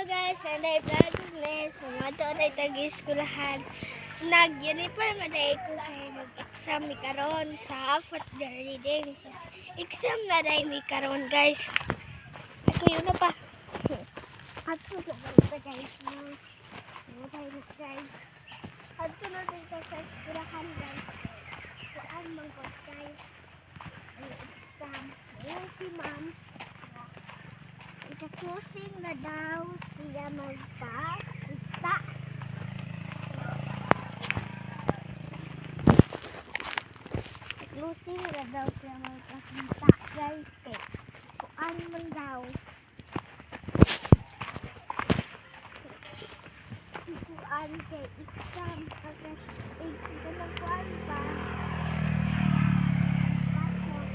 Guys, Sunday vlog ni. So, mga na tag-eskwelahan. Nag-uniform na dahil ko kay mag-exam mi karon sa fourth year reading. So, exam na dahil mi karon, guys. Ako yun na pa. Ato na ba guys? No? No, tayo na, guys. Ato na dito sa eskwelahan, guys. Kuan man ko, guys. Ang exam. Ayun si ma'am. Ika-closing na daw siya magpakita. Closing na daw siya magpakita, guys. Kay kuan man daw. Kuan kay exam. Kasi eh, kuan pa. Pasok.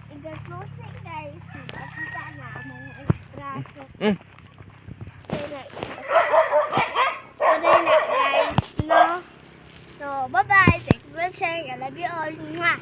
Iga-closing, guys. Magpakita na among extra. So, Pwede na, guys, no? So, bye-bye. Thank you for watching. I love you all. Mwah!